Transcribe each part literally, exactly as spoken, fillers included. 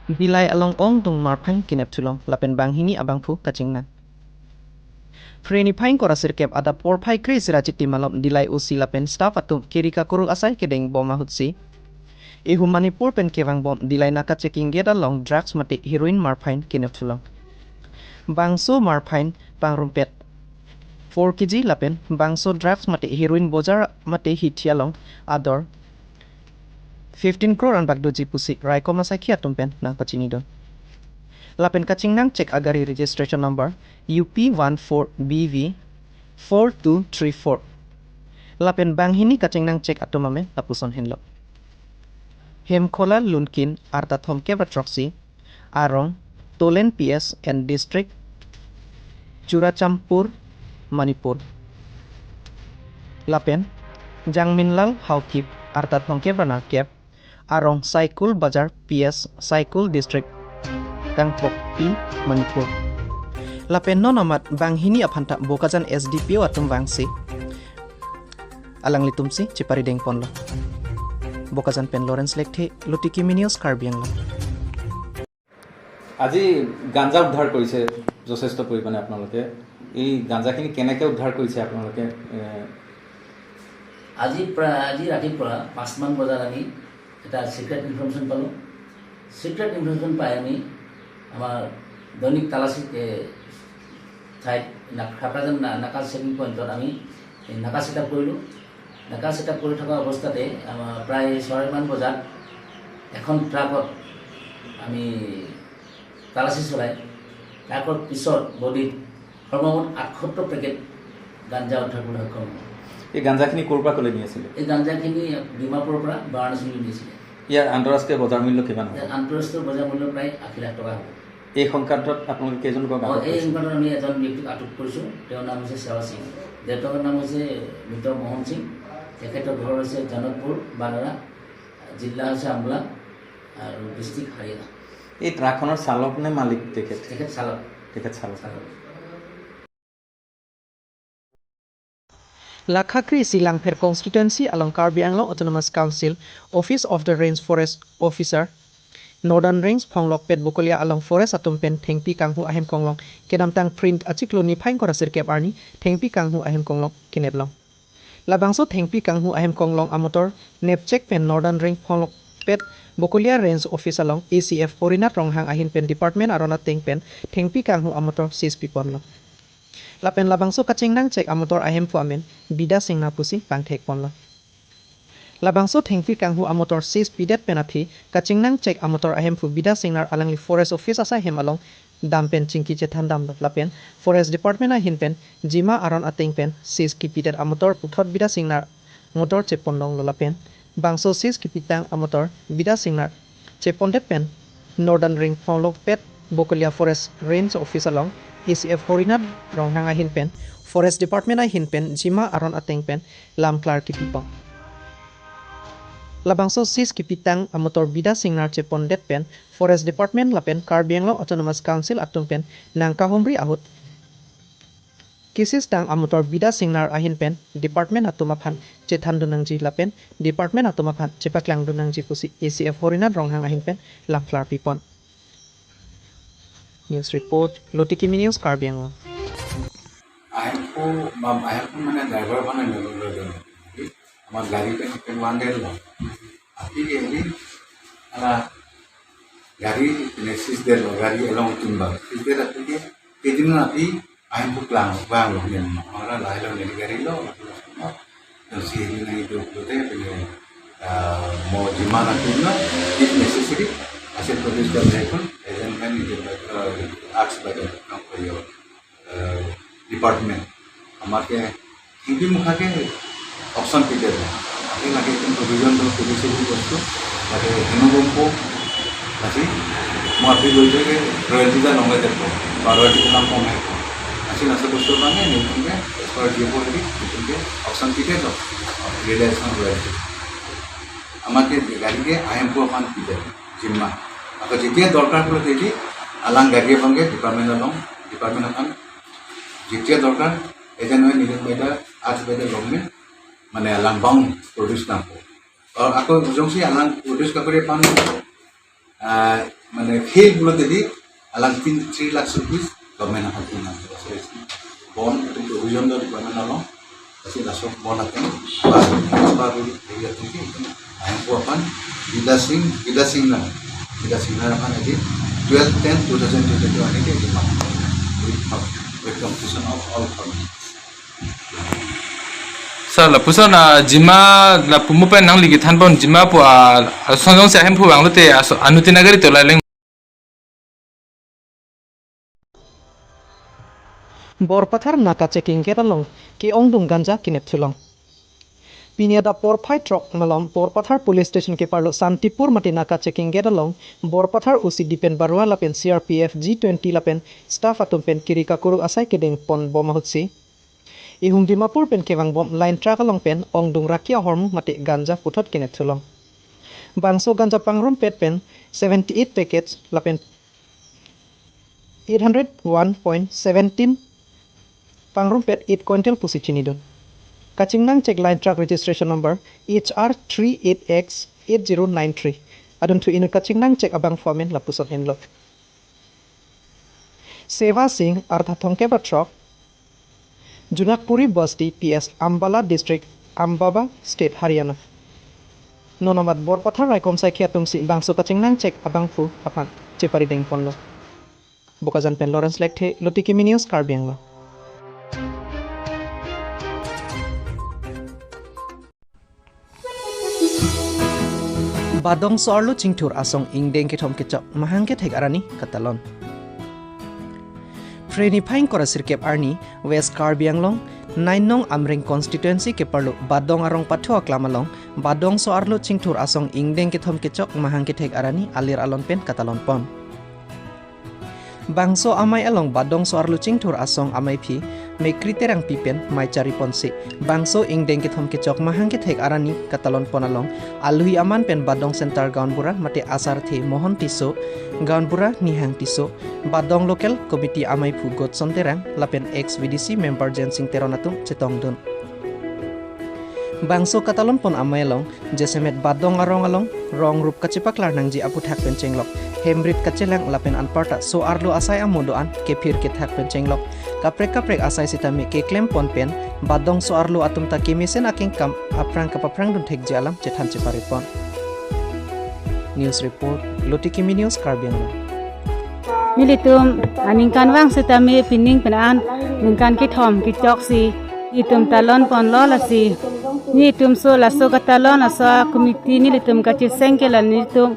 Dillai along ongdung marphain kenep thulong lapen banghini abangphu kachingnang. Phre niphai ingkoi ra sirkep adap porphai kre-isi ra chiti malom Dillai O C lapen staff atum keri kakuruk asai kedeng bom ahutsi, ehu Manipur pen kevangbom Dillai naka checking gate along drugs mate heroin marphain kenep thulong. Bangso marphain pangrumpet four K G lapen bangso drugs mate heroin bojar mate hithi along ador fifteen crore anbak doji pusi raikom asakhi atum pen nangpachinidun. Lapen kachingnang chek agari registration number U P one four B V four two three four. Lapen banghini kachingnang chek atum amen lapuson henlo: Hemkhola Lunkin, arta thomkep ra throksi, arong Tolen P S and district Churachandpur, Manipur. Lapen Jangminlal Haokip, arta thomkep ra nerkep, arong Saikul Bazar P S, Saikul district, Kangpokpi, Manipur. Lapen non amat banghini aphanta Bokajan S D P O atum vangsi alanglitumsi cheparideng ponlo. Bokajan pen Lawrence Lekthe, Lotiki Mini News, Karbi Anglong. আজি গাঞ্জা উদ্ধাৰ কৰিছে যথেষ্ট পৰিমাণে আপোনালোকে। এই গাঞ্জাখিনি কেনেকৈ উদ্ধাৰ কৰিছে আপোনালোকে? এ, আজি প্ৰায় আজি ৰাতিপুৱা পাঁচমান বজাত আমি এটা চিক্ৰেট ইনফৰমেশ্যন পালোঁ। চিক্ৰেট ইনফৰমেশ্যন পাই আমি আমাৰ দৈনিক তালাচী এ, ঠাইত না- খাপ্ৰাজান না- নাকা চেকিং পইণ্টত আমি এই নাকা ছেটআপ কৰিলোঁ। নাকা ছেটআপ কৰি থকা অৱস্থাতে আমাৰ প্ৰায় ছয়মান বজাত এখন ট্ৰাকত আমি তালাচী চলাই ট্ৰাকৰ পিছত বডিত সৰ্বমুঠ আঠসত্তৰ পেকেট গাঞ্জা উদ্ধাৰ কৰিবলৈ সক্ষম হ'ল। এই গাঞ্জাখিনি ক'ৰ পৰা ক'লৈ নিয়েছিলে? এই গাঞ্জাখিনি ডিমাপুৰৰ পৰা বাৰাণসীলৈ নিছিলে। ইয়াৰ আন্তঃৰাষ্ট্ৰীয় বজাৰ মূল্য কিমান হ'ব? ইয়াৰ আন্তঃৰাষ্ট্ৰীয় বজাৰ মূল্য প্ৰায় আশী লাখ টকা হ'ব। এই সংক্ৰান্তত আপোনালোকে কেইজনক অ, আটক এই কৰিছে? সংক্ৰান্তত আমি এজন ব্যক্তিক আটক কৰিছোঁ। তেওঁৰ নাম হৈছে সেৱা সিং। দেউতাকৰ নাম হৈছে মৃত মোহন সিং। তেখেতৰ ঘৰ হৈছে জনকপুৰ, বানাৰা, জিলা হৈছে আম্বালা আৰু ডিষ্ট্ৰিক্ট হাৰিয়ানা। এই ট্ৰাকখনৰ চালক নে মালিক তেখেত? তেখেত চালক। তেখেত চালক। চালক। Lakha kre-isi Langpher constituency along Karbi Anglong Autonomous Council Office of the Range Forest Officer Northern Range phonglokpet Bokolia along forest atum pen thengpi kanghu ahem konglong kedamtang phre achiklo niphai ingkoi ra sirkep arni thengpi kanghu ahem konglong keneplong. Labangso thengpi kanghu ahem konglong amotor nepchek pen Northern Range phonglokpet Bokolia Range Office along A C F Horinath Ronghang ahin pen department aron ateng pen thengpi kanghu amotor seize piponlo. Lapen labangso kachingnang chek amotor ahemphu amen Bida Singnar pusi pangthek ponlo. Labangso thengpi kanghu amotor seize pidet pen aphi kachingnang chek amotor ahemphu Bida Singnar alangli forest office asai hem along dam pen chingki chethan damlo lapen forest department ahin pen jima aron ateng pen seize kipidet amotor puthot Bida Singnar motor chepon longlo lapen bangso seize kipitang amotor Bida Singnar chepondet pen Northern Range phonglokpet Bokolia Forest Range Office along A C F Horinath Ronghang ahin pen Forest Department ahin pen jima aron ateng pen lamklar kipipon. Labangso seize kipitang amotor Bida Singnar chepondet pen Forest Department lapen Karbi Anglong Autonomous Council atum pen nangkahumri ahut keseize tang amotor Bida Singnar ahin pen department atum aphan chethan dun nangji lapen department atum aphan chepaklang dun nangji pusi A C F Horinath Ronghang ahin pen lamklar pipon. News report, Lotiki Mini News, Karbi Anglong. Ahemphu, ma- ahemphu mane driver mane nelo lo lo. Ama gari pen pen wangdetlo. Aphi ke ini ala gari pen seize detlo, gari along timba. Seize det aphi ke kedin aphi ahemphu klang bang lo nen. Ora lahai lo nen gari lo. Yang si ini nang itu itu deh pen ah, mo jima nangtum na, if necessary, asset produce the vehicle, and then when you get back, uh, ask by the, uh, for your, uh, department. Amar ke, hindi mukha ke option pidet. Aphi lage itum provision do, provision do bostu, lage heno bompo, lagi, mo aphi loi ke royalty da nongai detpo, ba royalty ko nam kong hai ko. Asi nasa bostu bang hai, itum ke, as per G F O hari, itum ke option pidet lo, realize on royalty. Amar ke gari ke I M P aphan pidai, jimma. Ako jetia dorkar pula teki, alang gari aphan ke department along, department aphan, jetia dorkar, ejan oi nilin beda, ask beda government, mane alang bound produce nangpo. Or ako jongsi alang produce kapore pan, Ah, mane fail pulote di alang tin three lakhs rupees government aphan pinang. Bond itu provision dari government along. Lasi laso bond atum ba ba area atum ke. Ahem ko apan Bidya Sing, Bidya Sing na. Bidya Sing na apan adi twelve ten two thousand twenty-two ani ke di ma. With, with completion of all formalities. Sir, lapuson, ah, jima lapu mo pen nangli kethan pon jima pu, ah, asonjong si ahemphu vanglote aso-, anuttin agari to laleng. Borpathar naka checking gate along ke-ongdung ganja kenep thulong. Pini adap porphai throk malom Borpathar Police Station keparlo Santipur mate naka checking gate along Borpathar O C Dipen Barua lapen C R P F G twenty lapen staff atum pen kiri kakuru asai kedeng pon bom ahutsi Ihum Dimapur pen kevang bom line truck along pen ongdung raki ahormu mate ganja puthot kenep thulong. Bangso ganja pangrumpet pen seventy-eight packets lapen eight hundred one point seventeen pangrumpet eight quintal pusi chinidun. Kachingnang check line truck registration number H R three eight X eight zero nine three. Adunthu inut kachingnang check abang foreman lapuson henlo. Seva Singh artha thongkep ra throk, Junakpuri Basti P S Ambala District, Ambaba State, Haryana. Non amat Borpathar raikom saikhi atum si bangso kachingnang check abangphu aphan chepari deng ponlo. Bokajan pen Lawrence Lekthe, Lotiki Mini News, Karbi Anglong. Badong so-arlo chingthur asong ingdeng kethom kechok mahang kethek arni katalon. Phre niphai ingkoi ra sirkep arni West Karbi Anglong, nine nong Amreng constituency keparlo Badong arong pathu aklam along, Badong so-arlo chingthur asong ingdeng kethom kechok mahang kethek arni alir alon pen katalon pon. Bangso amei along Badong so-arlo chingthur asong ameiphi Mekri Terangpi pen mei chari ponsi bangso ingdeng kethom kechok mahang kethek arni katalon pon along aluhi aman pen Badong Center Gaonbura mate asarthe Mohon Tisso, Gaonbura Nihang Tisso, Badong Local Committee ameiphu Godson Terang lapen ex V D C member Jensing Teron atum chetongdun. Bangso katalon pon amei along jasemet Badong arong along rong rup kachepaklar nangji aputhak pen chenglok, hem rit kachelang lapen anparta so-arlo asai amo do-an kephir kethak pen chenglok, kaprek kaprek asai sitame keklem pon pen Badong so-arlo atum ta kemesen akengkam aphrang kapaphrang dunthekji alam chethan chepari pon. News report, Lotiki Mini News, Karbi Anglong. Nelitum aningkanvang sitame pining penang ningkan kethom kechoksi nelitum talon ponlo lasi nelitum so laso katalon aso committee nelitum kacheseng ke la nelitum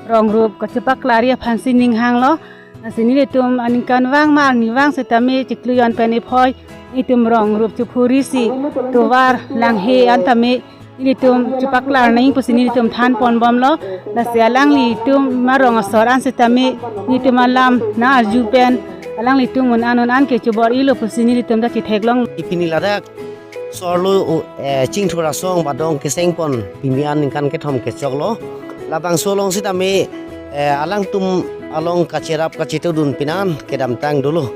rong rup kachepaklarji aphansi ninghanglo. Lasi nelitum aningkanvang ma arnivang sitame chiklo jon pen iphoi nelitum rong rup chephurisi tovar langhe an tame nelitum chepaklar nangji pusi nelitum than pon bomlo. Lasi alanglitum ma rong asor an sitame nelitum alam nang-arju pen alanglitum un an un an kechobor-ilo pusi nelitum ta chetheklong. Pini ladak so-arlo, eh, chingthur asong Badong keseng pon pini an ningkan kethom kechoklo. Labangso along sitame, eh, alangtum along kacherap kachetudun pinan kedamtang dolo.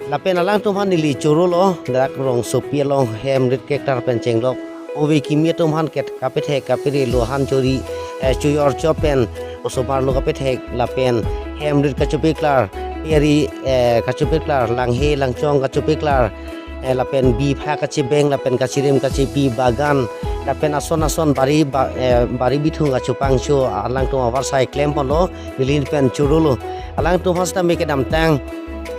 Lapen alangtum aphan neli chorolo, dak rongsopi along hem rit kektar pen chenglok. Ove kimi atum aphan ket kapethek kapere lo han chori, eh, choyor chop pen osomar lo kapethek lapen hem rit kachopeklar, peri, eh, kachopeklar, langhe langchong kachopeklar, eh, lapen bipha kachebeng, lapen kachirim kachepi bagan, lapen ason ason bari ba-, eh, bari bithung kachopangcho alangtum avarsai klem ponlo, neli pen chorolo. Alangtum aphan sitame kedamtang,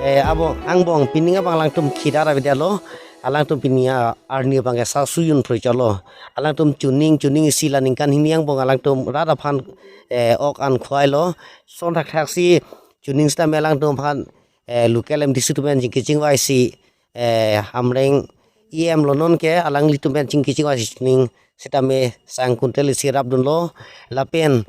eh, abo angbong pining abang alangtum khidar avedetlo, alangtum pini arni abang ke sasuyun phroichotlo. Alangtum chuning chuning isi la ningkan hini angbong alangtum rat aphan, eh, ok an khwailo. Son thakthak si chuning sitame alangtum aphan, eh, local M D C atum pen chingki chingvaisi, eh, Amreng E M lo non ke alanglitum pen chingki chingvaisi chuning sitame sang kuntel isi rapdunlo. Lapen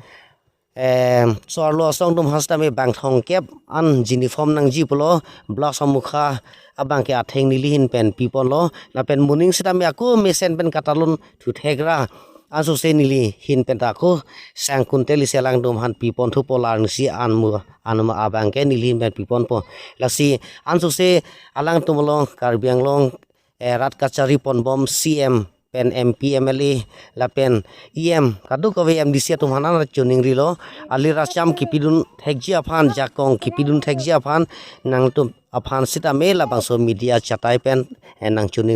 eh, so-arlo asong atum aphan sitame bang thongkep an uniform nangji pulo, blouse amukha abang ke atheng neli ahin pen piponlo, lapen moning sitame ako mesen pen katalon thuthek ra, ansose neli ahin pen ta ako sang kuntel isi alangtum aphan pipon thupo, larnisi anmu anmu abang ke neli ahin pen piponpo. Lasi ansose alangtum along Karbi Anglong, eh, rat kachari ponbom C M pen M P, M L A lapen E M kadokave M D C atum aphan nangchoningrilo, ali rasam kipidun thekji aphan, jakong kipidun thekji aphan nangtum aphan sitame labangso media chatai pen, eh, nangchoning